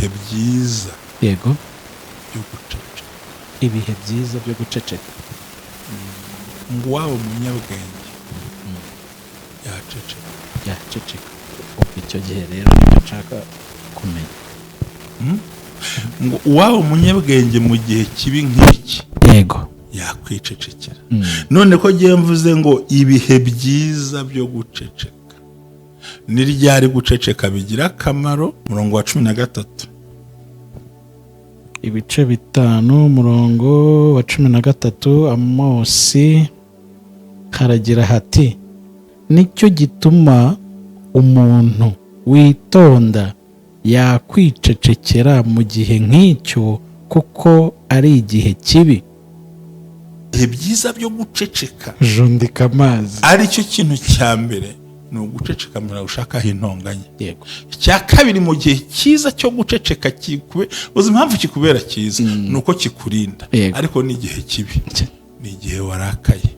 Ibihe byiza Yego. byo guceceka. Ibihe byiza byo guceceka. Ngo waba umunyabwenge yaceceka. Yaceceka. Ubwo icyo gihe rero nicyo nshaka kumenya. Ngo uwaba umunyabwenge mu gihe kibi nk'iki yakwicecekera. None ko ngiye mvuze ngo ibihe byiza byo guceceka, ni ryari guceceka bigira akamaro? Umurongo wa 13. Ibice 5, umurongo wa 13, Amosi, haragira hati: "Nicyo gituma umuntu witonda yakwicecekera mu gihe nk'icyo, kuko ari igihe kibi." Ibihe byiza byo guceceka. Jundika amazi. Aricyo kintu cya mbere ni uguceceka mbere ushakaho intonganya. Icya kabiri, mu gihe cyiza cyo guceceka uzi impamvu kikubera cyiza? Ni uko kikurinda. Ariko ni igihe kibi, ni igihe warakaye.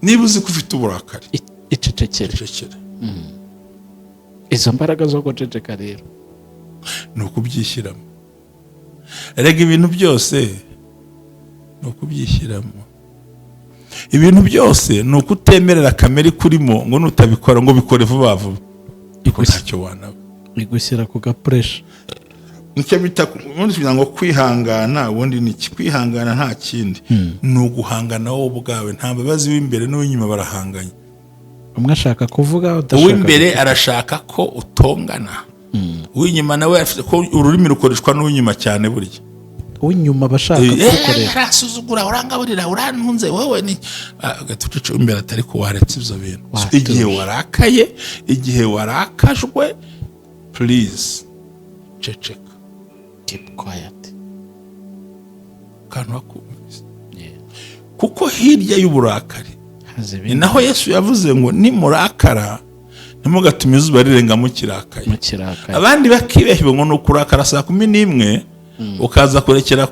Niba uzi ko ufite uburakari, Icecekere. cecekere. Izo mbaraga zo guceceka rero, Ni ukubyishyiramo. Erega ibintu byose ni ukubyishyiramo. Ibintu byose ni ukutemerera kamere ikurimo ngo nutabikora, ngo bikore vuba vuba, ariko ntacyo wanaba. Igushyira ku gapressure. Nicyo bita ubundi kugira ngo kwihangana. Ubundi ni iki kwihangana? Nta kindi, ni uguhangana wowe ubwawe. Nta mbabazi, w'imbere n'uw'inyuma barahanganye. Umwe ashaka kuvuga, udashaka. Uw'imbere arashaka ko utongana, uw'inyuma nawe afite ko ururimi rukoreshwa n'uw'inyuma cyane burya. Uw'inyuma aba ashaka kurukoresha. Arasuzugura, urangaburira, urantunze wowe ni ugahita ucece imbere, atari ko waretse ibyo bintu. So, Watuje. igihe warakaye, igihe warakajwe, please ceceka. Keep quiet. Akantu wakumvise, kuko hirya y'uburakari Haza ni ibindi. naho Yesu yavuze ngo nimurakara ntimugatume izuba rirenga mukirakaye. Mukirakaye. Abandi bakibeshya ngo ni ukurakara saa 11, ukaza kurekera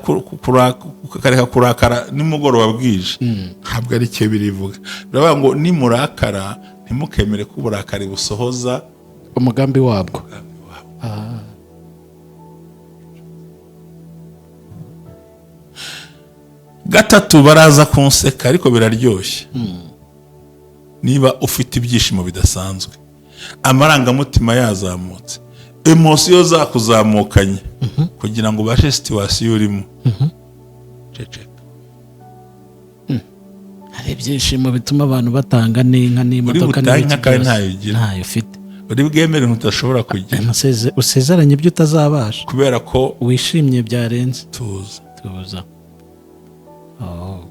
ukareka kurakara nimugoroba bwije. Ntabwo ari cyo birivuga. Biravuga ngo nimurakara ntimukemere ko uburakari busohoza umugambi wabwo. Umugambi wabwo. Gatatu, baraza kunseka ariko biraryoshye. Niba ufite ibyishimo bidasanzwe, amarangamutima yazamutse, émotions zakuzamukanye, kugira ngo ubashe situation urimo, ceceka. Hari ibyishimo bituma abantu batanga n'inka n'imodoka Uri butange n'ibiki inka kandi byose. ntayo ugira. Ntayo ufite. Uri bwemere ntudashobora kugira. Usezeranye ibyo utazabasha. Kubera ko wishimye byarenze. Tuza. Tuza. Oh.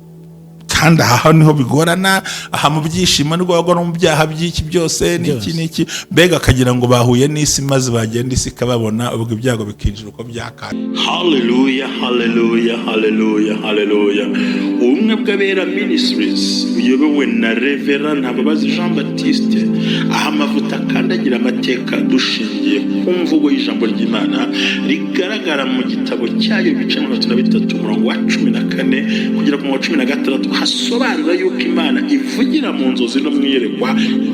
Kandi aha niho bigorana, aha mu byishimo nibwo bagwa no mu byaha by'iki byose n'iki Byose. n'iki, mbega akagira ngo bahuye n'isi, maze bagenda isi ikababona, ubwo ibyago bikinjira uko byakaye. Haleluya, haleluya, haleluya, haleluya! Ubumwe bw'Abera Ministries buyobowe na Reverend Ntababazi Jean Baptiste, aho amavuta akandagira amateka, dushingiye ku mvugo y'ijambo ry'Imana rigaragara mu gitabo cyayo, ibice 33, umurongo wa 14 kugera ku murongo wa 16, hasobanura yuko Imana ivugira mu nzozi no mu iyerekwa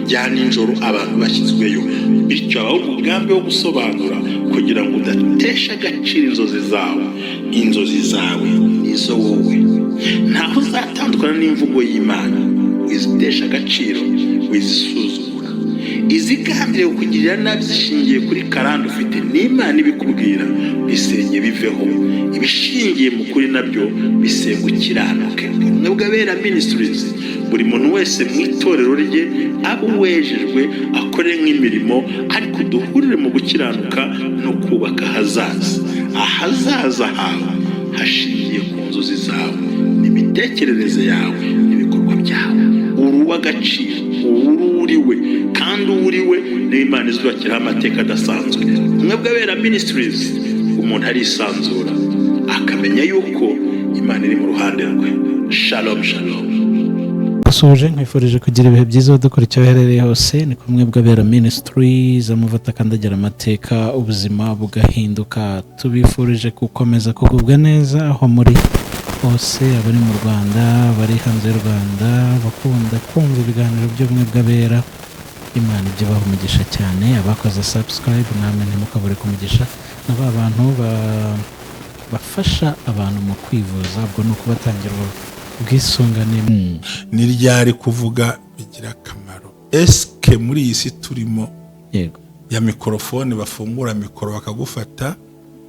rya nijoro abantu bashyizweyo. Bityo habaho umugambi wo gusobanura kugira ngo udatesha agaciro inzozi zawe. Inzozi zawe nizo wowe, ntaho uzatandukana n'imvugo y'Imana. Wizitesha agaciro, wizisuzugura. Izigambiriye kukugirira nabi zishingiye kuri karande ufite n'Imana ibikubwira, bisenye biveho. Ibishingiye mu kuri nabyo bisenga ukiranuke. Ubumwe bw'Abera Ministries, buri muntu wese mu itorero rye abe uwejejwe, akore nk'imirimo, ariko duhurire mu gukiranuka no kubaka ahazaza. Ahazaza hawe hashingiye ku nzozi zawe n'imitekerereze yawe n'ibikorwa byawe. Uri uw'agaciro, uri uriwe, kandi uwo uriwe niyo Imana izubakiraho amateka adasanzwe. Ubumwe bw'Abera Ministries, umuntu arisanzura akamenya yuko Imana iri mu ruhande rwe. Shalom, shalom. Asuhuje, nkwifurije kugira ibihe byiza dukurikiye aho uherereye hose. Ni kumwe bw'Abera Ministries, amavuta akandagira amateka, ubuzima bugahinduka. Tubifurije gukomeza kugubwa neza aho muri hose, abari mu Rwanda, abari hanze y'u Rwanda, bakunda kumva ibiganiro by'Ubumwe bw'Abera. Imana ibyo ibaha umugisha cyane. Abakoze subscribe namwe ntimukabure kumugisha, na ba bantu bafasha abantu mu kwivuza, ubwo ni ukubatangira ubwisungane. Ni ryari kuvuga bigira akamaro? Esike muri iyi si turimo yego ya mikorofone, bafungura mikoro bakagufata,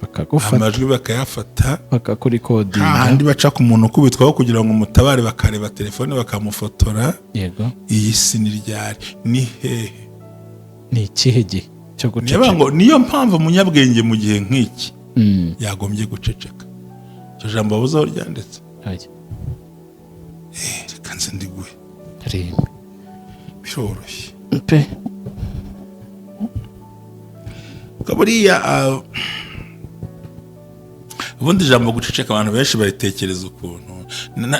bakagufata, amajwi bakayafata, bakakurikodinga, hahandi baca ku muntu ukubitwaho kugira ngo umutabare, bakareba telefone bakamufotora. Yego. Iyi si ni ryari, ni hehe? Ni ikihe gihe cyo Niyo guceceka? ngo niyo mpamvu umunyabwenge mu gihe nk'iki yagombye guceceka. Iryo jambo wabuze aho ryanditse? Oya. Reka nze ndiguhe. Rimwe. Biroroshye. Pe. Ko buriya ubundi ijambo guceceka abantu benshi baritekereza ukuntu.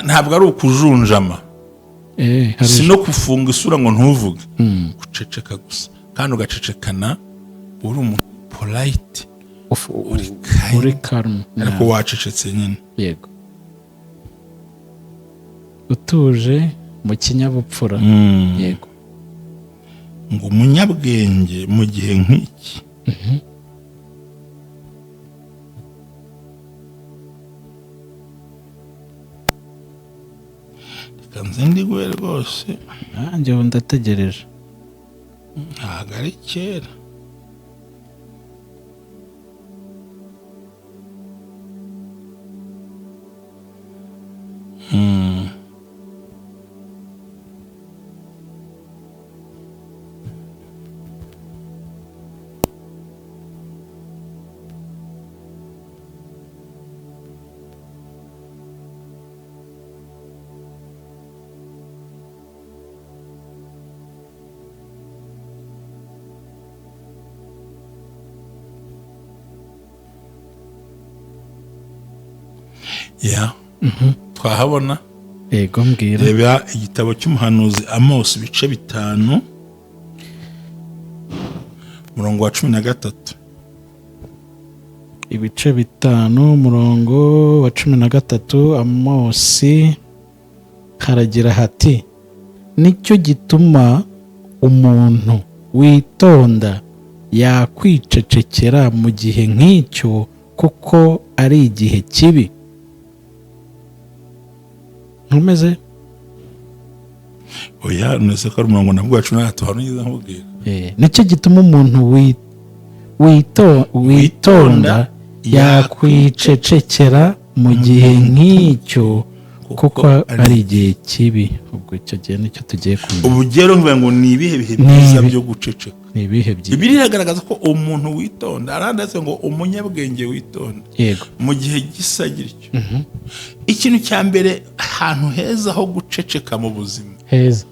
Ntabwo ari ukujunjama, Hari si no gufunga isura ngo ntuvuge. Guceceka gusa, kandi ugacecekana uri umuntu polite, uri kind, uri calm, ariko wacecetse nyine. Yego, utuje mu kinyabupfura, yego. Ngo umunyabwenge mu gihe nk'iki reka nze ndiguhe rwose. Nanjye ubu ndategereje. Ntabwo ari kera. Ya, twahabona. Yego, mbwira. Reba igitabo cy'umuhanuzi Amosi, ibice 5, umurongo wa 13. Ibice 5, umurongo wa 13, Amosi, haragira hati: "Nicyo gituma umuntu witonda yakwicecekera mu gihe nk'icyo, kuko ari igihe kibi." Ntumeze? Oya, none ko ari umurongo nabwo wa 13, hano ugeze nkubwira. Nicyo gituma umuntu witonda yakwicecekera mu gihe nk'icyo, kuko ari igihe kibi. Ubwo icyo gihe nicyo tugiye kumenya. Ubu rero nkuvuga ngo ni ibihe bihe Ni byiza byo guceceka? Ni ibihe byiza? Bibiliya iragaragaza ko umuntu witonda, aranditse ngo umunyabwenge witonda mu gihe gisa gityo, ikintu cya mbere, ahantu heza ho guceceka mu buzima, heza,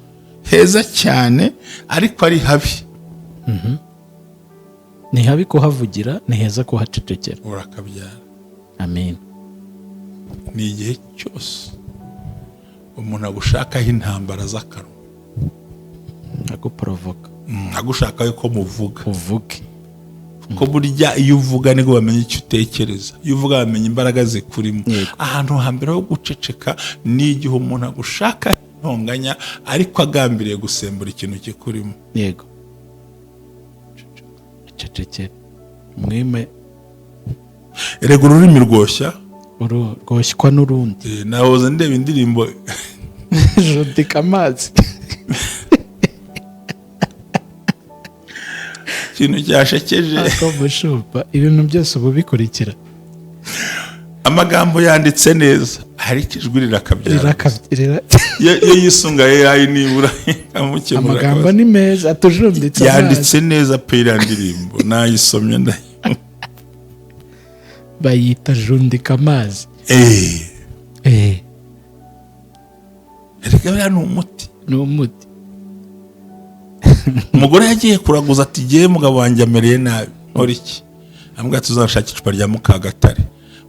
heza cyane ariko ari habi. Ni habi kuhavugira, ni heza kuhacecekera. Urakabyara. Amen. Ni igihe cyose umuntu agushakaho intambara z'akanwa, aguporovoka, agushakaho ko muvuga, uvuge. Ko burya iyo uvuga nibwo bamenya icyo utekereza, iyo uvuga bamenya imbaraga zikurimo. Ahantu hambere ho guceceka ni igihe umuntu agushaka intonganya ariko agambiriye gusembura ikintu kikurimo. Yego, cecekere mwime. Erega ururimi rwoshya. Rwoshywa n'urundi. Nahoze ndeba indirimbo. Jodika amazi. Ikintu cyashekeje, Ako mushumba, ibintu byose ubu bikurikira. Amagambo yanditse neza ariko ijwi rirakabyara. Iyo yisunga AI nibura ikamukemura. Amagambo ni meza atujunditse amazi. Yanditse neza pe, iriya ndirimbo nayisomye ndayi Bayita jundika amazi. Erega buriya ni umuti. Ni umuti. Umugore yagiye kuraguza ati: "Jyewe mugabo wanjye amereye nabi, nkora iki?" Ambwira tuzashaka icupa rya Mukagatare.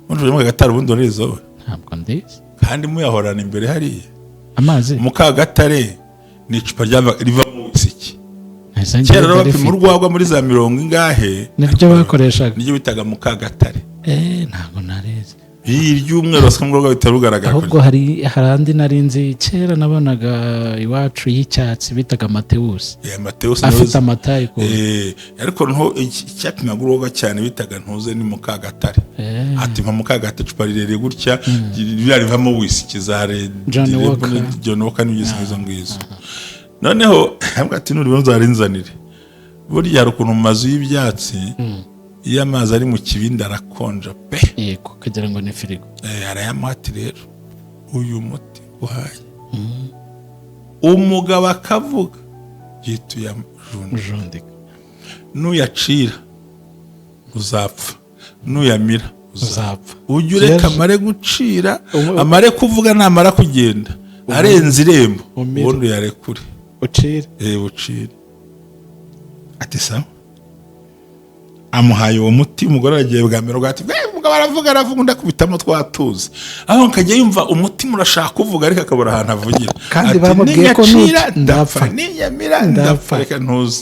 Ubundi rya Mukagatare, ubundi urarizi wowe? Ntabwo ndizi. Kandi muyahorana imbere hariya. Amazi? Mukagatare ni icupa rivamo wisiki. Ntese njyewe Kera rero bapima ndarifite. urwagwa muri za mirongo ingahe. Niryo bakoreshaga. Niryo bitaga Mukagatare. Ntabwo narizi. Iry'umweru basukamo urwagwa bihita rugaragara. Ahubwo hari andi nari nzi kera nabonaga iwacu y'icyatsi bitaga Matewusi. Eh, Mateus. Afite amata ariko. Ariko noneho icyapimaga urwagwa cyane bitaga ntuze ni Mukagatare. Ati mpa Mukagatare icupa rirerire gutya, ririya rivamo wisiki za John Red Walker. Bull, John Walker n'ibyo ngizo ngizo. Noneho ambwira ati: "Nuribona uzarinzanire." Burya hari ukuntu mu mazu y'ibyatsi iyo amazi ari mu kibindi arakonja pe. Yego, kugira ngo ni firigo. Arayamuha ati: "Rero uyu muti uhaye umugabo akavuga yituye amajunda, Ujundika. nuyacira uzapfa, nuyamira uzapfa. Uzapfa. Ujye ureka amare gucira, amare kuvuga, namara kugenda arenze irembo, Umire. ubundi uyarekure." Ucire. Ucire. Ati: "Sawa." Amuhaye uwo muti, umugore aragiye bwa mbere ati: "Umugabo aravuga, aravuga, undi akubitamo twatuzi." Aho akajya yumva umutima urashaka kuvuga ariko akabura ahantu avugira. Kandi Ati, bamubwiye ko "Ninyacira ndapfa. ndapfa, ninyamira Ndapfa." ndapfa, reka ntuze.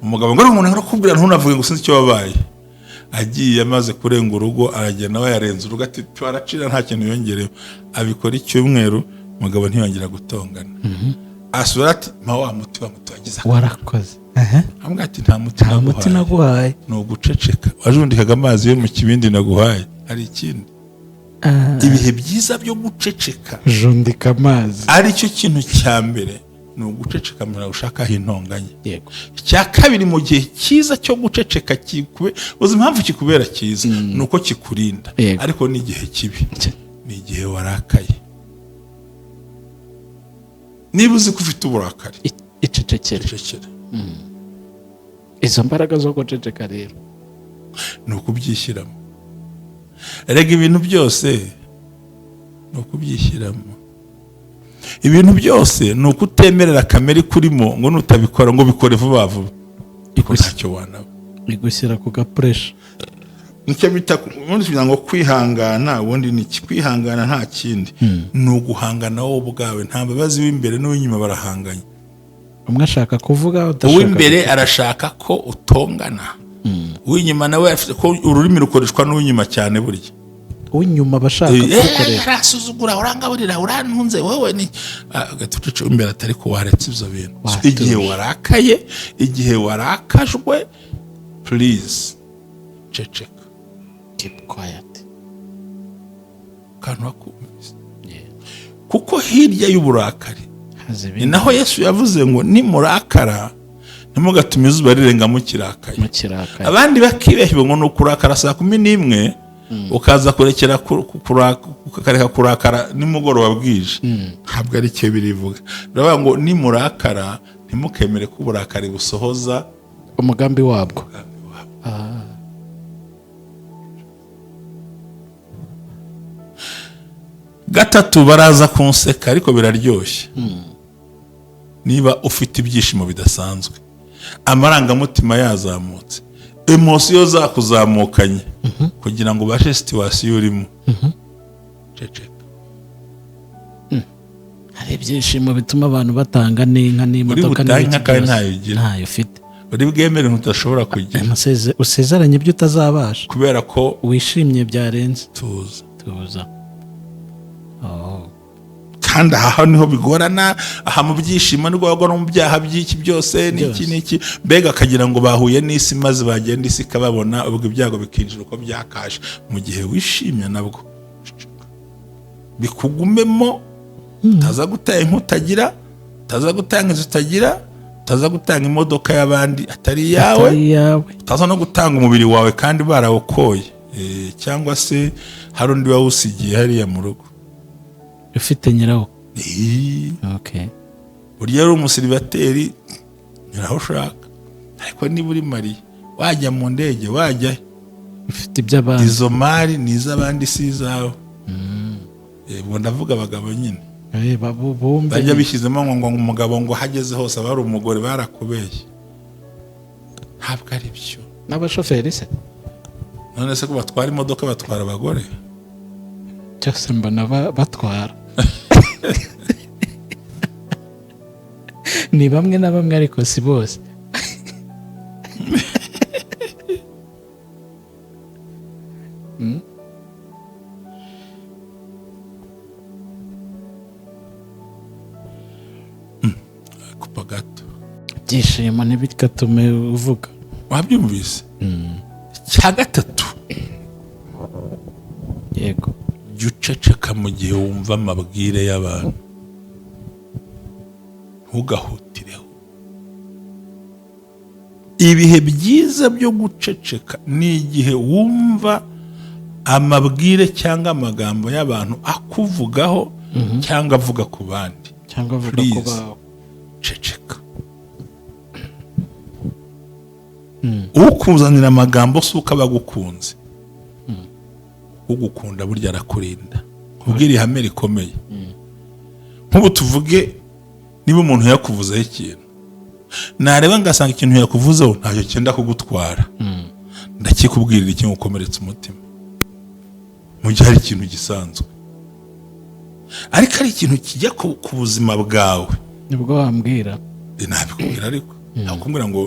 Umugabo ngo ari umuntu arakubwira ntunavuge ngo sinzi icyo wabaye. Agiye amaze kurenga urugo, aragenda nawe yarenze urugo, ati: "Pyo," aracira nta kintu yongereho. Abikora icyumweru, umugabo ntiyongera gutongana. Asubira ati: "Mpa wa muti, wa muti wagize." Warakoze. Ambwira ati: "Nta muti Nta muti naguhaye." Naguhaye. Ni uguceceka wajundikaga amazi yo mu kibindi naguhaye, hari ikindi? Ibihe byiza byo guceceka. Jundika amazi. Aricyo kintu cya mbere ni uguceceka mu gihe ushakaho intonganya. Icya kabiri, mu gihe cyiza cyo guceceka uzi impamvu kikubera cyiza? Ni uko kikurinda. Ariko n'igihe kibi ni igihe warakaye. Niba uzi ko ufite uburakari, Icecekere. cecekere. Izo mbaraga zo guceceka rero, ni ukubyishyiramo. Erega ibintu byose ni ukubyishyiramo. Ibintu byose ni ukutemerera kamere ikurimo ngo nutabikora, ngo bikore vuba vuba, ariko ntacyo wanaba. Igushyira ku ga pressure. Nicyo bita ubundi kugira ngo kwihangana. Ubundi ni iki kwihangana? Nta kindi, ni uguhangana wowe ubwawe. Nta mbabazi, w'imbere n'uw'inyuma barahanganye. Umwe ashaka kuvuga, udashaka. Uw'imbere arashaka ko utongana, uw'inyuma nawe afite ko ururimi rukoreshwa n'uw'inyuma cyane burya. Uw'inyuma aba ashaka kugukoresha. "Arasuzugura, urangaburira, urantunze wowe." Ni agatucucu imbere atari ko waretse ibyo bintu. So, Watuje. igihe warakaye, igihe warakajwe, please ceceka. Keep quiet. Kantu wakumvise, kuko hirya y'uburakari Haza ni ibindi. naho Yesu yavuze ngo nimurakara ntimugatume izuba rirenga mukirakaye. Mukirakaye. Abandi bakibeshya ngo ni ukurakara saa 11, ukaza kurekera ukareka kurakara nimugoroba bwije. Ntabwo ari cyo birivuga. Biravuga ngo nimurakara ntimukemere ko uburakari busohoza umugambi wabwo. Umugambi wabwo. Gatatu, baraza kunseka ariko biraryoshye. Niba ufite ibyishimo bidasanzwe, amarangamutima yazamutse, émotions zakuzamukanye, kugira ngo ubashe situation urimo, ceceka. Hari ibyishimo bituma abantu batanga n'inka n'imodoka Uri butange n'ibiki inka kandi byose. ntayo ugira. Ntayo ufite. Uri bwemere udashobora kugira. Usezeranye ibyo utazabasha. Kubera ko wishimye byarenze. Tuza. Tuza. Oh. Kandi aha niho bigorana, aha mu byishimo nibwo bagwa no mu byaha by'iki byose n'iki Byose. n'iki. Mbega akagira ngo bahuye n'isi, maze bagenda isi ikababona, ubwo ibyago bikinjira uko byakaje. Mu gihe wishimye nabwo bikugumemo, utaza gutanga inka utagira, utaza gutanga inzu utagira, utaza gutanga imodoka y'abandi atari iyawe, Atari iyawe. utaza no gutanga umubiri wawe kandi barawukoye, cyangwa se hari undi wawusigiye hariya mu rugo. Ufite nyirawo. Okay. Burya ari umu célibataire nyura aho ushaka, ariko niba uri marié wajya mu ndege, wajya Ufite iby'abandi. Izo mari ni iz'abandi, si izawe. Ubwo ndavuga abagabo nyine. Bumve. Bajya bishyizemo ngo umugabo ngo ahageze hose aba ari umugore, barakubeshye, ntabwo ari byo. N'abashoferi se? None se ko batwara imodoka batwara abagore? Byose mbona batwara ni bamwe na bamwe, ariko si bose. Ibyishimo ntibigatume uvuga. Wabyumvise? Icya gatatu, jya uceceka mu gihe wumva amabwire y'abantu, ntugahutireho. Ibihe byiza byo guceceka ni igihe wumva amabwire cyangwa amagambo y'abantu akuvugaho cyangwa avuga ku bandi. Cyangwa avuga ko Please. bawe. Ceceka. Ukuzanira amagambo si uko aba agukunze. Ugukunda burya arakurinda. Kubwira ihame rikomeye, nk'ubu tuvuge niba umuntu yakuvuzeho ikintu, nareba ngasanga ikintu yakuvuzeho ntacyo cyenda kugutwara, ndakikubwirira iki ukomeretsa umutima, mu gihe ari ikintu gisanzwe? Ariko ari ikintu kijya ku buzima bwawe, nibwo wambwira. Nabikubwira, ariko nakubwira ngo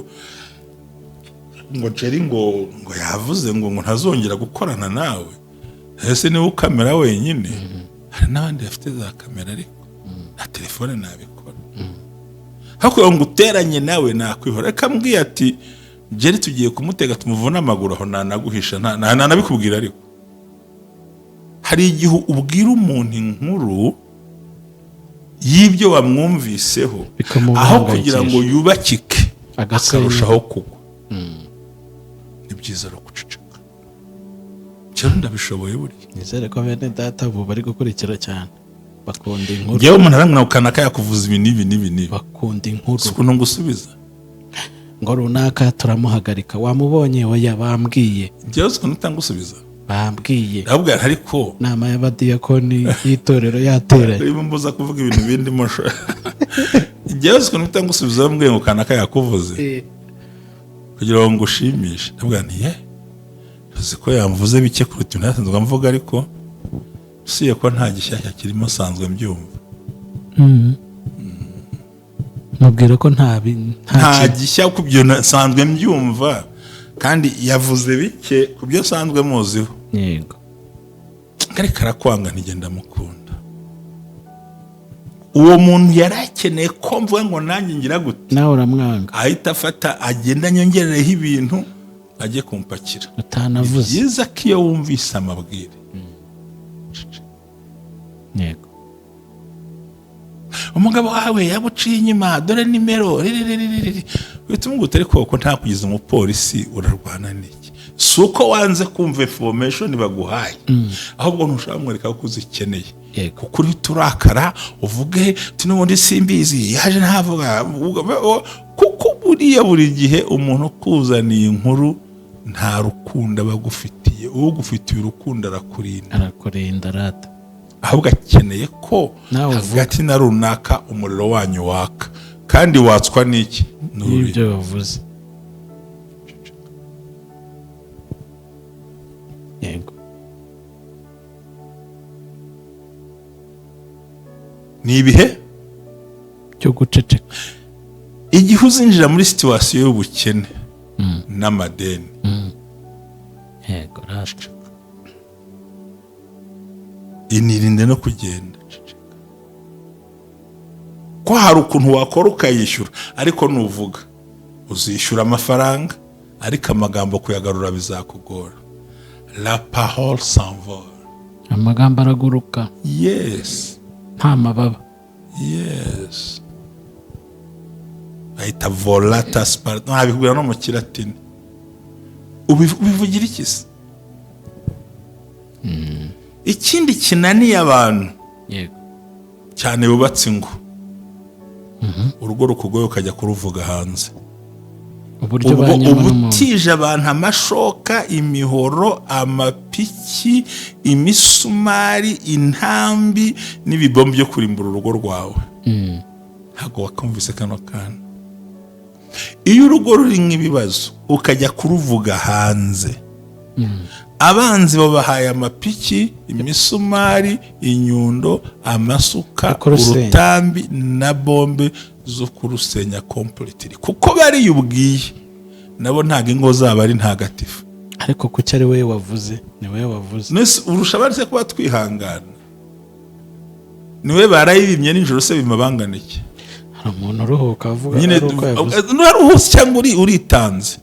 Jerry ngo yavuze ngo ntazongera gukorana nawe. Ese niba ukamera wenyine? Hari n'abandi bafite za kamera, ariko na telefone nabikora. Hakugira ngo uteranye nawe, nakwihora. Reka mbwiye ati Jerry tugiye kumutega tumuvune amaguru, aho nanaguhisha, ntanabikubwira. Ariko hari igihe ubwira umuntu inkuru y'ibyo wamwumviseho, aho kugira ngo yubakike, Agasenya. akarushaho kugwa. Ni byiza rero guceceka. Cyane, ndabishoboye buriya. Nizere ko bene data ubu bari gukurikira cyane, bakunda inkuru. Njyewe umuntu arambwira ngo kanaka yakuvuza ibi n'ibi n'ibi n'ibi, Bakunda inkuru. si ukuntu ngusubiza. Ngo runaka turamuhagarika, wamubonye? Oya, bambwiye. Njyewe si ukuntu utangusubiza. Bambwiye. Ndababwira ariko Inama y'abadiyakoni y'itorero yateranye. Urimo mbuza kuvuga ibintu bindi mosho. Njyewe si ukuntu utangusubiza, bambwiye ngo kanaka yakuvuze kugira ngo ngushimishe, ndavuga nti ye, uzi ko yamvuze bike kuruta ibintu nasanzwe mvuga, ariko usiye ko nta gishyashya kirimo, nsanzwe mbyumva. Mubwira ko nta nta nta kintu. Gishya ku byo nsanzwe mbyumva, kandi yavuze bike ku byo nsanzwe muziho. Ariko arakwanga, ntigenda mukunda. Uwo muntu yari akeneye ko mvuga ngo nanjye ngira gute? Nawe uramwanga. Ahita afata agenda anyongerereho ibintu ajye kumpakira. Utanavuze. Byiza ko iyo wumvise amabwire, umugabo wawe yaguciye inyuma, dore nimero riririririri, uhita umubwira uti ariko ko ntakugize umupolisi, urarwana n'iki? Si uko wanze kumva information baguhaye, ahubwo ntushobora kumwereka ko uzikeneye, kuko uhita urakara, uvuge uti n'ubundi simbizi, yaje ntavuga. Kuko buriya buri gihe umuntu ukuzaniye inkuru nta rukundo aba agufitiye. Ugufitiye urukundo arakurinda. Arakurinda rata. Ahubwo akeneye ko Nawe uvuga. hagati na runaka umuriro wanyu waka, kandi watswa n'iki? N'ururimi. N'ibyo wavuze, yego. Ni ibihe Cyo guceceka. Igihe uzinjira muri situation y'ubukene n'amadeni, Yego rata. Inirinde no kugenda. Ko hari ukuntu wakora ukayishyura, ariko nuvuga uzishyura amafaranga, ariko amagambo kuyagarura bizakugora. La parole s'envole. Amagambo araguruka. Yes. Nta mababa. Yes, bahita volata sparta, ntabikubwira no mu Kilatini. Ubivugira iki se? Ikindi kinaniye abantu cyane bubatse ingo, urugo rukugoye ukajya kuruvuga hanze, Uburyo ubwo banyemo uba n'umuntu. utije abantu amashoka, imihoro, amapiki, imisumari, intambi n'ibibombe byo kurimbura urugo rwawe. Ntabwo wakumvise kano kantu? Iyo urugo rurimo ibibazo ukajya kuruvuga hanze, abanzi babahaye amapiki, imisumari, inyundo, amasuka, Yo kurusenya. urutambi na bombe zo kurusenya completely, kuko bariyubwiye nabo ntabwo ingo zabo ari ntagatifu. Ariko kuki ari wowe wavuze? Ni wowe wavuze. Nese urusha abandi se kuba twihangana? Niwe barayibimye nijoro se, bima bangana iki? Hari Hari umuntu uruhuka avuga nyine ari uko yavuze. Nuraruhutse cyangwa uritanze.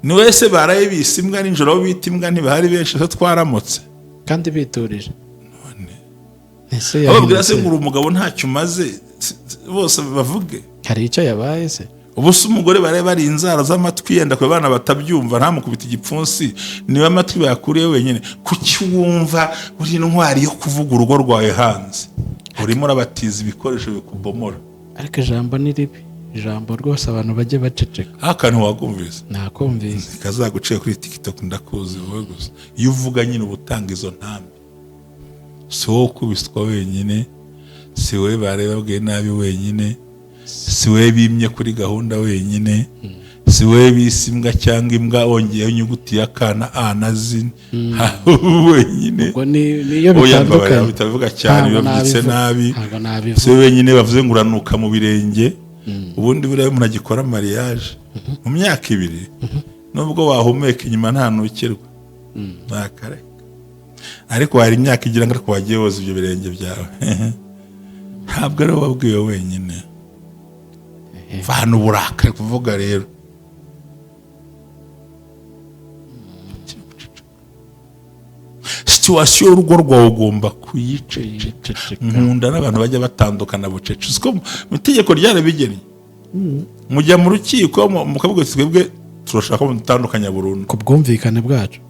Ni wese baraye bise imbwa nijoro, abo bita imbwa ntibahari benshi, so twaramutse. Kandi biturije. Ese Ababwira se yahindutse? ngo uri umugabo ntacyo umaze, bose bavuge. Hari icyo yabaye se? Ubu se umugore baraye bari inzara z'amatwi, yenda ku bana batabyumva, ntamukubita igipfunsi, niba amatwi bayakuriye wenyine? Kuki wumva uri intwari yo kuvuga urugo rwawe hanze? Urimo urabatiza ibikoresho bikubomora. Ariko ijambo ni ribi, ijambo rwose, abantu bajye baceceka. Aho akantu wakumvise? Nakumvise. Kazaguciye kuri TikTok, ndakuzi wowe gusa. Iyo uvuga nyine uba utanga izo ntambi. Si wowe ukubiswa wenyine, si wowe bari babwiye nabi wenyine, si wowe bimye kuri gahunda wenyine, si wowe bise imbwa cyangwa imbwa wongeyeho inyuguti ya K na A na Z wenyine. Ubwo ni niyo Oya, mbabarira, bitandukanye. bitavuga cyane. Ntabwo Bibabyitse nabivuga. nabi. Ntabwo nabivuga. Si wowe wenyine bavuze ngo uranuka mu birenge. Ubundi buriya iyo umuntu agikora mariage, mu myaka 2, nubwo wahumeka inyuma ntanukirwa, ntakareka. Ariko hari imyaka igira ngo ariko wagiye woza ibyo birenge byawe. Ntabwo ari wowe wabwiwe wenyine. Vana uburakari kuvuga rero. Situation y'urugo rwawe ugomba kuyiceceka. Ceceka. Nkunda n'abantu bajya batandukana bucece. Uziko mu itegeko ryarabigennye, mujya mu rukiko, mukavuga uti: "Twebwe turashaka ko mudutandukanya burundu." Ku bwumvikane bwacu.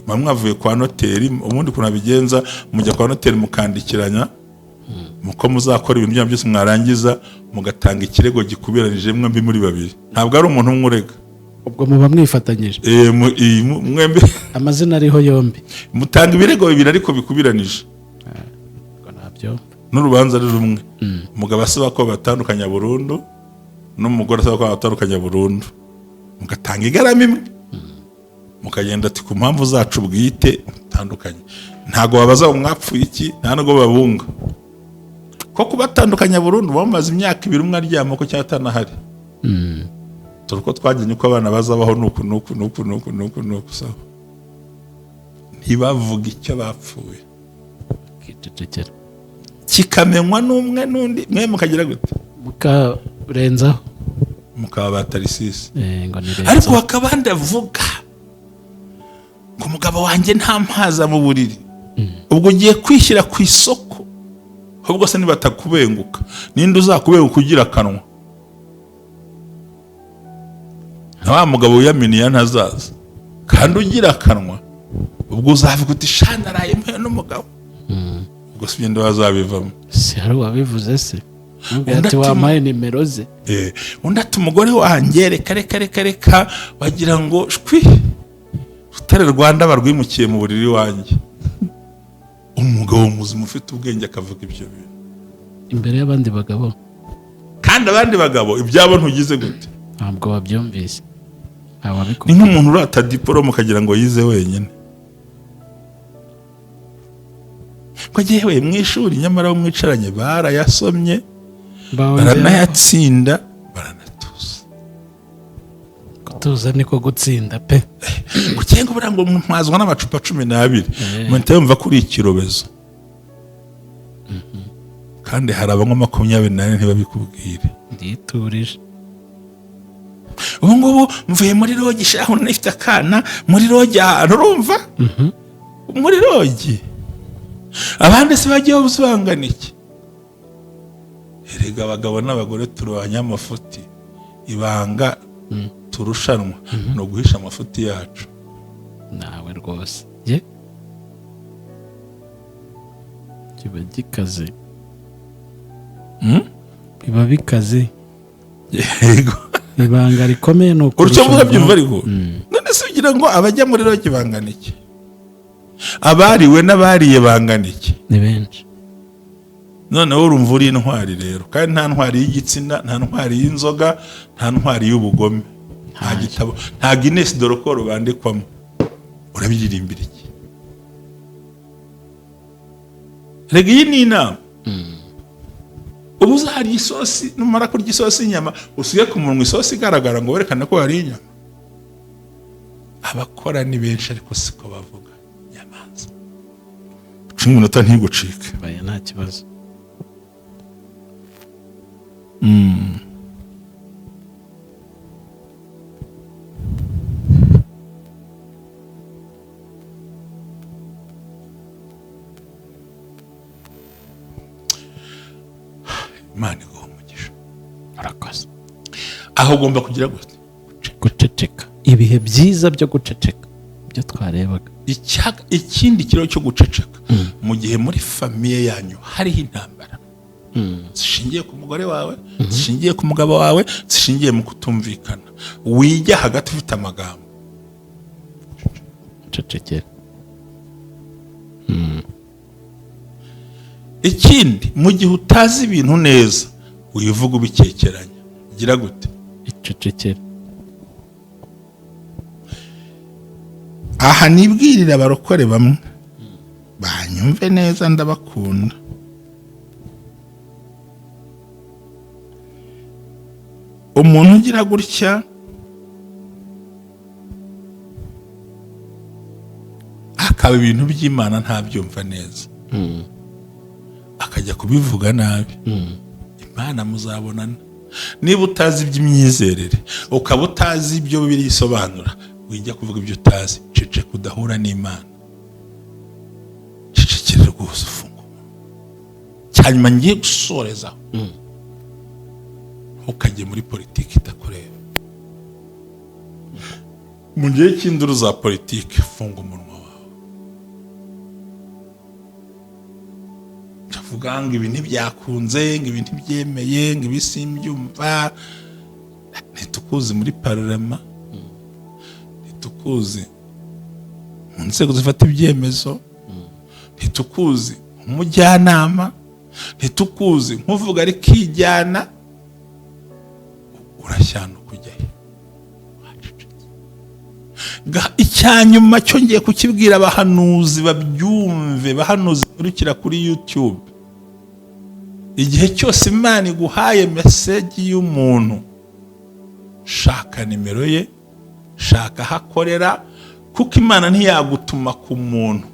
Muba mwavuye kwa noteri. Ubundi ukuntu abigenza, mujya kwa noteri mukandikiranya muko muzakora ibintu byanyu byose, mwarangiza mugatanga ikirego gikubiranije mwembi muri babiri. Ntabwo ari umuntu umwe urega. Ubwo muba mwifatanyije. Mwembi. Amazina ariho yombi. Mutanga ibirego bibiri ariko bikubiranije. Ubwo nabyo. N'urubanza ari rumwe, umugabo asaba ko batandukanya burundu n'umugore asaba ko batandukanya burundu, mugatanga igarama imwe, mukagenda ati: "Ku mpamvu zacu bwite mutandukanye." Ntabwo babaza ngo mwapfuye iki, nta nubwo babunga ko kubatandukanya burundu bamaze imyaka 2 umwe aryama ko cyangwa atanahari. Dore uko twagennye uko abana bazabaho, nuku nuku nuku nuku nuku nuku, sawa. Ntibavuge icyo bapfuye. Ukicecekera. Kikamenywa n'umwe n'undi, mwe mukagira gute? Mukarenzaho. Mukaba ba Tarisisi. Ngo ni Ariko renzaho. hakaba ndavuga ngo umugabo wanjye nta mpaza mu buriri. Ubwo ugiye kwishyira ku isoko. Ahubwo se nibatakubenguka, ninde uzakubenguka ugira akanwa? Na wa mugabo wiyaminiye ntazaza kandi ugira akanwa. Ubwo uzavuga uti: "Sha, naraye mpuye n'umugabo." Ubwo si ibyo bazabivamo. Si hari uwabivuze se? Nubwo Undi ati wampaye nimero ze. Undi ati: "Umugore wanjye, reka reka reka reka, wagira ngo shwi rutare Rwanda barwimukiye mu buriri wanjye." Umugabo muzima ufite ubwenge akavuga ibyo bintu imbere y'abandi bagabo? Kandi abandi bagabo ibyabo ntugize gute? Ntabwo wabyumvise. Ni Ntawabikubwiye. nk'umuntu urata diporome ukagira ngo yize wenyine, ko agiye mu ishuri, nyamara abo mwicaranye barayasomye, Bawongeraho. baranayatsinda, baranatuza. Gutuza niko gutsinda pe. Kucyanga buriya ngo ntwazwa n'amacupa 12, muhita yumva ko uri ikirobezo. Kandi hari abanywa 24 ntibabikubwire. Nditurije. Ubu ngubu mvuye muri lodge, shahu, nifite akana muri lodge ahantu, urumva, muri lodge. Abandi se bagiye bangana iki? Erega abagabo n'abagore turi abanyamafuti. Ibanga turushanwa ni uguhisha amafuti yacu. Nawe rwose ye, kiba gikaze. Biba bikaze. Yego. Ibanga rikomeye ni Urucyo mvuga ukurushanwa. Byumva ariko none se ugira ngo abajya muri lodge bangana iki? Abariwe n'abariye bangana iki? Ni benshi. Noneho urumva uri intwari rero, kandi nta ntwari y'igitsina, nta ntwari y'inzoga, nta ntwari y'ubugome, nta gitabo, nta Guinness de record bandikwamo. Urabiririmbira iki? Rega iyi ni inama. Ubu uzarya isosi, numara kurya isosi y'inyama usige ku munwa isosi igaragara ngo werekane ko wariye inyama. Abakora ni benshi ariko siko bavuga. Nyamanza uca iminota ntigucike. Baya, nta kibazo. Imana iguha umugisha. Urakoze. Aho ugomba kugira gute? Guceceka. Ibihe byiza byo guceceka ibyo twarebaga. Ikindi kiraro cyo guceceka, mu gihe muri famille yanyu hariho intambara zishingiye ku mugore wawe, zishingiye ku mugabo wawe, zishingiye mu kutumvikana, wijya hagati ufite amagambo. Cecekera. Ikindi, mu gihe utazi ibintu neza, wivuga ubikekeranya, gira gute? Icecekera. Aha nibwirira abarokore bamwe banyumve neza, ndabakunda. Umuntu ugira gutya akaba ibintu by'Imana ntabyumva neza, akajya kubivuga nabi, Imana muzabonana. Niba utazi iby'imyizerere, ukaba utazi ibyo Bibiliya isobanura, wijya kuvuga ibyo utazi. Ceceka udahura n'Imana. Cecekere rwose, ufunga umunwa. Cyanyuma ngiye gusorezaho, ntukajye muri politiki itakureba. Mu gihe cy'induru za politiki, funga umunwa wawe. Ndavuga ngo ibi ntibyakunze, ngo ibi ntibyemeye, ngo ibi simbyumva. Ntitukuzi muri parlema, ntitukuzi mu nzego zifata ibyemezo, ntitukuzi nk'umujyanama, ntitukuzi nk'uvuga ariko ijyana. Urashyana ukujyayo. Icyanyuma cyo ngiye kukibwira abahanuzi babyumve, bahanuzi bakurikira kuri YouTube. Igihe cyose Imana iguhaye message y'umuntu, shaka nimero ye, shaka aho akorera, kuko Imana ntiyagutuma ku muntu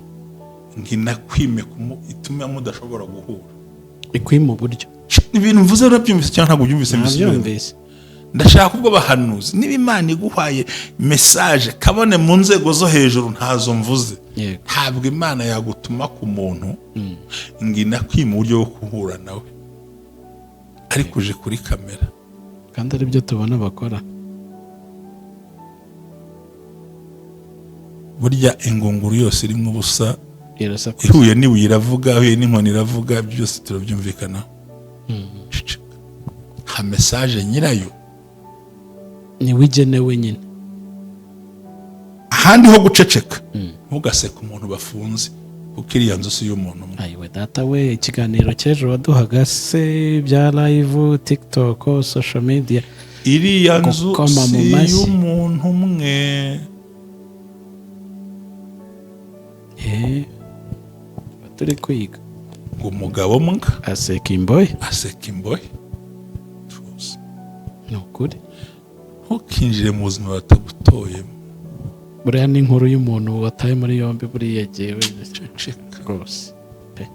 ngo inakwime itume mudashobora guhura. Ikwima uburyo. Ibintu mvuze urabyumvise cyangwa ntabwo ubyumvise? Mbisubiremo. Nabyumvise. Ndashaka ubwo bahanuzi, niba Imana iguhaye message, kabone mu nzego zo hejuru ntazo mvuze, ntabwo Imana yagutuma ku muntu ngo inakwime uburyo bwo guhura nawe, ariko uje kuri kamera. Kandi aribyo tubona bakora. Burya ingunguru yose irimo ubusa irasakuza. Ihuye n'ibuye iravuga, ihuye n'inkoni iravuga, byose turabyumvikanaho. Ceceka. Ha message nyirayo. Niwe igenewe nyine. Ahandi ho guceceka, ntugaseke umuntu bafunze, kuko iriya nzu si iy'umuntu umwe. Ayiwe data we, ikiganiro cy'ejo waduhaga se bya live, TikTok, social media. Iriya nzu Gukoma mu si mashyi. iy'umuntu umwe. Tuba turi kwiga. Ngo umugabo mbwa aseka imbohe. Aseka imbohe. Tuzi. Ni ukuri. Ntukinjire mu buzima batagutoyemo. Buriya ni inkuru y'umuntu wataye muri yombi, buriya jyewe Ceceka. rwose pe.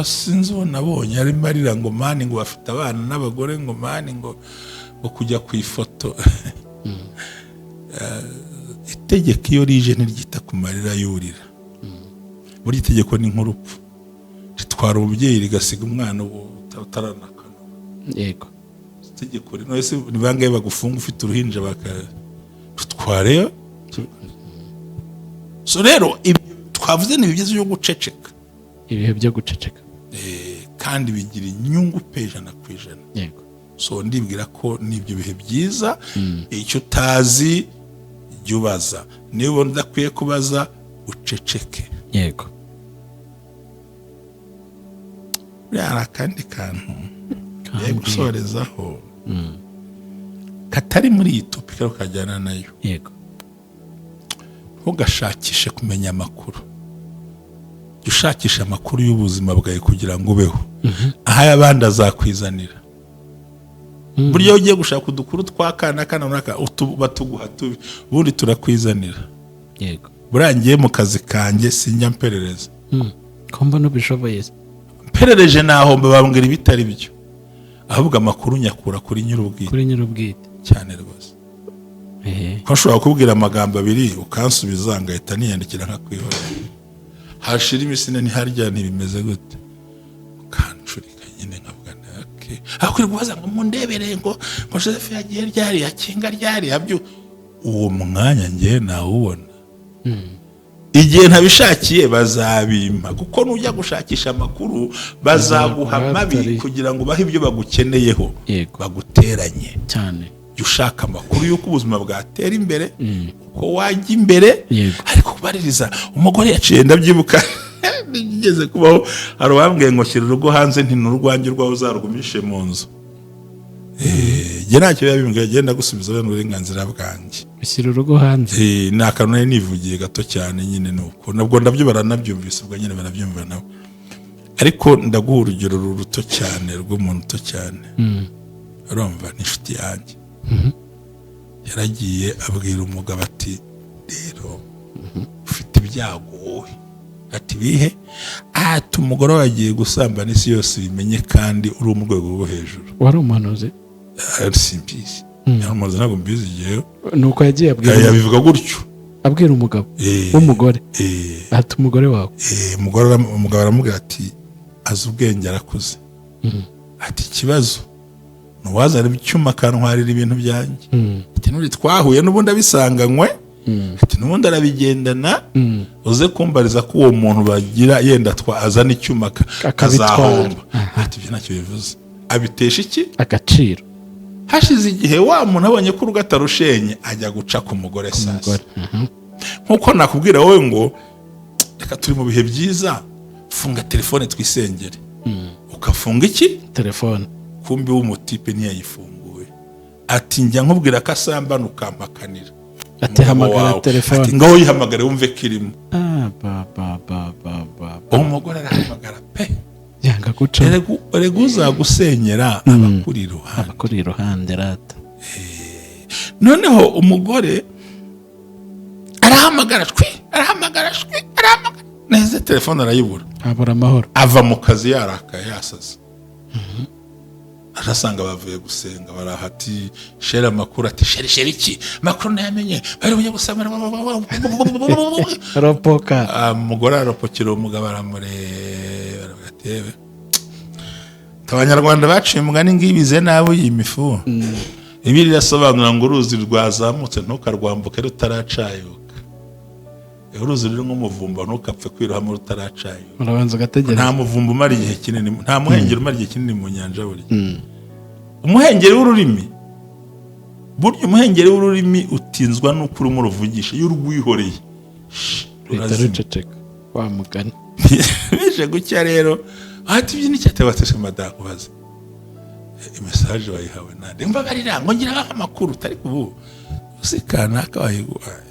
Sinzi uwo nabonye arimo arira ngo mani, ngo bafite abana n'abagore, ngo mani, ngo kujya ku ifoto. Itegeko iyo rije ntiryita ku marira yurira. Burya itegeko ni nk'urupfu, ritwara umubyeyi rigasiga umwana utaranakana. Itegeko rino ese ni bangahe bagufunga ufite uruhinja bakarutwareyo? So rero ibyo twavuze ni ibyiza byo guceceka. Ibihe byo guceceka. Kandi bigira inyungu pe, 100%. So ndibwira ko n'ibyo bihe byiza. Icyo utazi jya ubaza, niba ubona udakwiye kubaza uceceke. Buriya hari akandi kantu ngiye gusorezaho katari muri iyi topic ariko kajyana nayo. Ntugashakishe kumenya amakuru, jya ushakisha amakuru y'ubuzima bwawe kugira ngo ubeho, aho ay'abandi azakwizanira. Burya iyo ugiye gushaka udukuru twa kana kana runaka, batuguha tubi, ubundi turakwizanira. Buriya ngiye mu kazi kanjye sinjya mperereza. Ko mbona ubishoboye se? Mperereje nahomba, bambwira ibitari byo. Ahubwo amakuru nyakura kuri nyir'ubwite. Kuri nyir'ubwite. Cyane rwose. Ko nshobora kukubwira amagambo abiri ukansubiza, ngahita niyandikira nkakwihorera, hashira iminsi ine, ntiharya ntibimeze gute, ukancurika nyine, nkavuga nti okay. Aho kuri kubaza ngo mundebere ngo Joseph yagiye ryari, yakinga ryari, yabyo, uwo mwanya njye nawubona. Igihe ntabishakiye bazabimpa, kuko nujya gushakisha amakuru bazaguha mabi kugira ngo bahe ibyo bagukeneyeho, baguteranye. Jya ushaka amakuru y'uko ubuzima bwatera imbere, uko wajya imbere. Ariko kubaririza umugore yaciye, ndabyibuka nigeze kubaho, hari uwambwiye ngo shyira urugo hanze, nti n'urwanjye, urwawe uzarugumishe mu nzu. Njye ntacyo biba bimbwiye, genda gusubiza bene uburenganzira bwanjye. Ushyira urugo hanze. Ni akantu nari nivugiye gato cyane nyine, nuko nabwo ndabyo baranabyumvise, ubwo nyine barabyumva nabo. Ariko ndaguha urugero ruto cyane rw'umuntu muto cyane. Urumva, ni inshuti yanjye, yaragiye abwira umugabo ati: "Rero ufite ibyago wowe." Ati: "Bihe?" Ati: "Umugore wawe agiye gusambana, isi yose ibimenye, kandi uri mu rwego rwo hejuru." Wari umuhanuzi? Ah, simbizi. Yari, ntabwo mbizi igihe. Ni uko yagiye abwira Yabivuga gutyo. Abwira umugabo w'umugore, ati: "Umugore wawe." Umugabo aramubwira ati: "Azi ubwenge, arakuze." Ati: "Ikibazo ni uwazana icyuma akantwarira ibintu byanjye." Ati: "N'undi twahuye n'ubundi abisanganywe." Ati: "N'ubundi arabigendana." Uze kumbariza ko uwo muntu bagira yenda azana icyuma Akabitwara. akazahomba. Ati: "Ibyo ntacyo bivuze." Abitesha iki? Agaciro. Hashize igihe, wa muntu abonye ko urugo atarushenye, ajya guca ku mugore sasa. Umugore. Nkuko nakubwira wowe ngo: "Reka, turi mu bihe byiza, funga telefone twisengere," ukafunga iki? Telefone. Kumbi w'umutipe ntiyayifunguye. Ati: "Njya nkubwira ko asambana ukampakanira." Ati: Umugabo "Hamagara wawe. telefone." Ati: "Ngaho yihamagare wumve ko irimo." Ah, ba ba ba ba ba. Uwo mugore arahamagara pe. Yanga guca. Erega uzagusenyera abakuri iruhande. Abakuri iruhande rata. Noneho umugore arahamagara shwi, arahamagara shwi, arahamagara neza, telefone arayibura. Abura amahoro. Ava mu kazi yarakaye, yasaze, arasanga bavuye gusenga, baraha. Ati: "Chéri, amakuru." Ati: "Chéri, chéri iki? Amakuru ntayamenye, bari bujye gusambana." Ropoka. Ah, umugore aropokera umugabo, aramureba, aravuga ati: "Yewe, abanyarwanda baciye umugani ngo ibize nabi uyima ifu." Bibiliya irasobanura ngo uruzi rwazamutse ntukarwambuke rutaracayuka. Uruzi ruri nk'umuvumba, ntukapfe kwirohamo rutaracayuka. Urabanza ugategereza. Nta muvumba umara igihe kinini, nta muhengeri umara igihe kinini mu nyanja. Burya umuhengeri w'ururimi, burya umuhengeri w'ururimi utinzwa n'uko urimo uruvugisha. Iyo urwihoreye, shh, ruhita rurazima. Ruceceka wa mugani. Bije gucya rero, ati: "Ibyo ni cyatebatesha madamu, ubaze message wayihawe nande? Mbabarira ngo ngira amakuru utari kubu uzi kanaka wayiguhaye."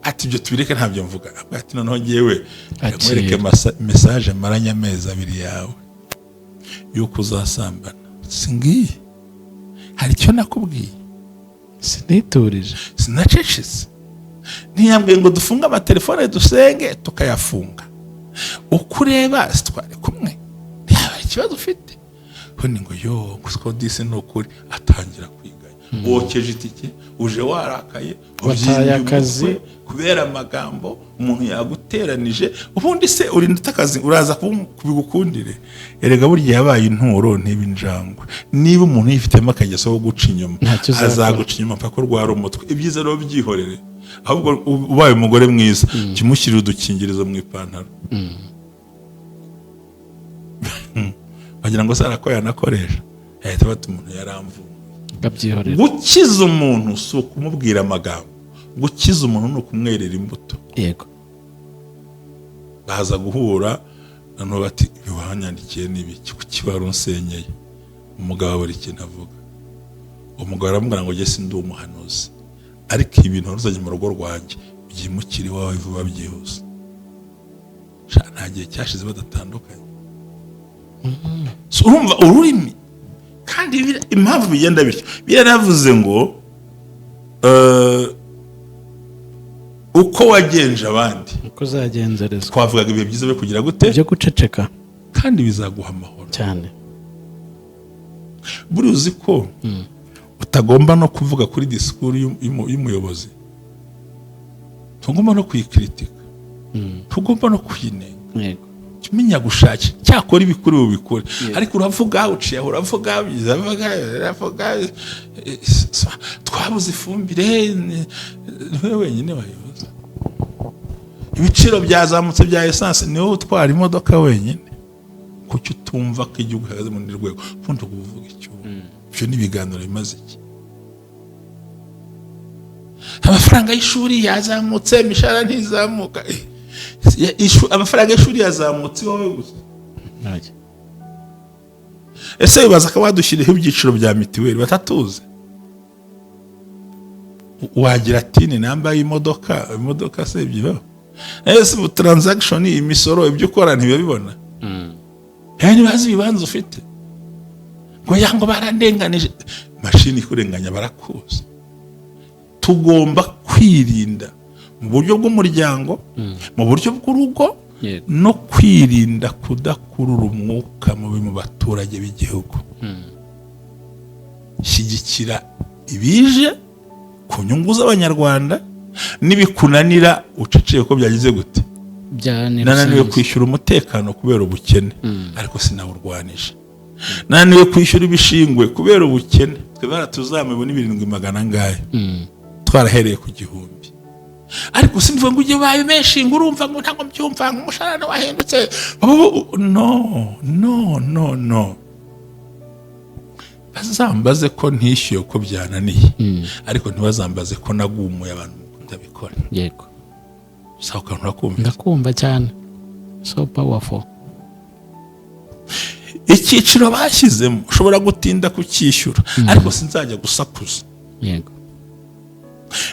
Ati: "Ibyo tubireke, ntabyo mvuga." Avuga ati: "Noneho ngewe Akira. nkwereke message maranye amezi 2 yawe yuko uzasambana. Singiye, hari icyo nakubwiye?" Siniturije. "Sinacecetse? Ntiyambwiye ngo dufunge amatelefone dusenge, tukayafunga? Uko ureba sitwari kumwe, ntiyaba ikibazo ufite?" Undi ngo: "Yo, ko disi ni ukuri." Atangira kwiganya: "Wokeje itike, uje warakaye, Wataye ubyimbye akazi. umutwe kubera amagambo umuntu yaguteranije. Ubundi se urinda utakazi uraza kubigukundire?" Erega burya yabaye inturo ntiba injangwe. Niba umuntu yifitemo akageso ko guca inyuma, Ntacyo uzakora. azaguca inyuma mpaka urwara umutwe. Ibyiza rero byihorere. Ahubwo ubaye umugore mwiza, jya umushyirira udukingirizo mu ipantaro, wagira ngo se arako yanakoresha, yahita bata umuntu yaramvuye. Ukabyihorera. Gukiza umuntu si ukumubwira amagambo, gukiza umuntu ni ukumwerera imbuto. Baza guhura noneho, bati: "Ibi wanyandikiye ni ibiki? Kuki wari unsenyeye?" Umugabo abura ikintu avuga. Umugabo aramubwira ngo: "Jye sindi umuhanuzi, ariko ibi bintu waruzanye mu rugo rwanjye byimukire iwawe vuba byihuse." Sha, nta gihe cyashize badatandukanye. So, urumva ururimi kandi impamvu bigenda bityo, yaravuze ngo uko wagenje abandi Uko uzagenzerezwa. Twavugaga ibihe byiza byo kugira gute? Byo guceceka. Kandi bizaguha amahoro. Cyane. Buriya uzi ko utagomba no kuvuga kuri disikuru y'umuyobozi, ntugomba no kuyikritika, ntugomba no kuyinenga. Jya umenya gushaka cyakora ibikuri bubikore, ariko uravuga, uciye aho, uravuga, uravuga, uravuga, twabuze ifumbire, ni wowe wenyine wayibuze, ibiciro byazamutse bya essence, ni wowe utwara imodoka wenyine. Kuki utumva ko igihugu gihagaze mu rundi rwego? Ubundi kuvuga icyo, ibyo ni ibiganiro bimaze iki? Amafaranga y'ishuri yazamutse, imishahara ntizamuka. Amafaranga y'ishuri yazamutse iwawe gusa? Ntacyo. Ese wibaza ko badushyiriyeho ibyiciro bya mitiweli batatuzi? Wagira ati ni number y'imodoka, imodoka se bibaho? Ese ubu transaction, imisoro, ibyo ukora ntibabibona? Ntibazi ibibanza ufite ngo ya ngo barandenganije? Mashini ikurenganya barakuzi. Tugomba kwirinda mu buryo bw'umuryango, mu buryo bw'urugo, no kwirinda kudakurura umwuka mubi mu baturage b'igihugu. Shyigikira ibije ku nyungu z'Abanyarwanda, nibikunanira uceceke ko byagize gute. Bya ni Nananiwe rusange. kwishyura umutekano kubera ubukene, ariko sinawurwanije. Nananiwe kwishyura ibishingwe kubera ubukene. Twe baratuzamuye ubu ni 700 angahe, twarahereye ku 1000. Ariko simvuga ngo ujye ubaye menshi, ngo urumva ngo ntabwo mbyumva, ngo umushahara wahindutse. No, no, no, no, bazambaze ko ntishyuye, ko byananiye, ariko ntibazambaze ko nagumuye abantu mu kutabikora. Sawa, ukantu urakumva? Ndakumva cyane, so powerful. Icyiciro bashyizemo ushobora gutinda kucyishyura, ariko sinzajya gusakuza.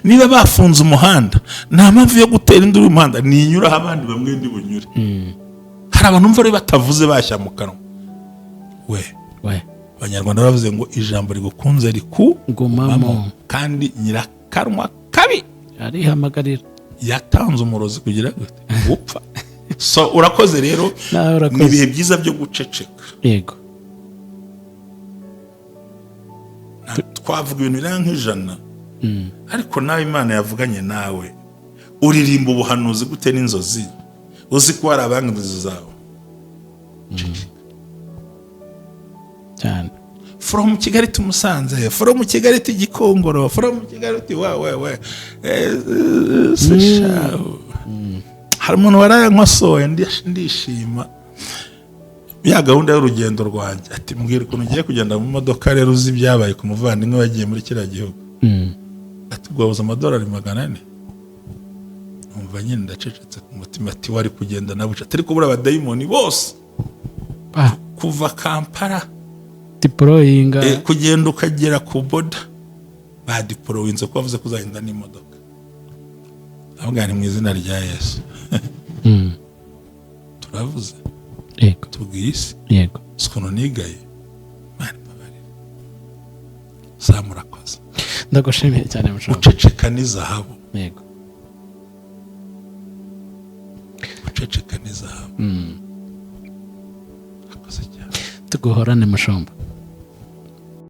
Niba bafunze umuhanda, nta mpamvu yo gutera induru umuhanda, ninyuraho abandi bamwe ndi bunyure. Hari abantu mva rero batavuze bashya mu kanwa we. We. Abanyarwanda bavuze ngo ijambo rigukunze riku Gumamo. Kandi nyirakanwa kabi arihamagarira. Yatanze umurozi kugira gute? Gupfa. So urakoze rero. Nawe Ni urakoze. ibihe byiza byo guceceka. Twavuga ibintu birenga nk'100, ariko nawe Imana yavuganye nawe, uririmba ubuhanuzi gute n'inzozi, uzi ko hari abanga inzozi zawe? Ceceka. Cyane. From Kigali to Musanze, from Kigali to Gikongoro, from Kigali to wa wa wa. Se sha. Hari umuntu warayankosoye, ndishima ya gahunda y'urugendo rwanjye, ati: "Mbwira ukuntu ugiye kugenda mu modoka rero, uzi ibyabaye ku muvandimwe wagiye muri kiriya gihugu." Ati: "Ubwo amadolari 400." Numva nyine ndacecetse ku mutima. Ati: "Wari kugenda na buca." Ariko buriya abadayimoni bose kuva Kampala deployinga kugenda ukagera ku border, badeployinze ko bavuze ko uzagenda n'imodoka. Avuga ni mu izina rya Yesu. Turavuze, tubwiye isi. Si ukuntu nigaye. Imana imbabarire. Za murakoze. Ndagushimiye cyane, mushumba. Guceceka ni zahabu. Guceceka ni zahabu. Murakoze cyane. Tuguhorane, mushumba.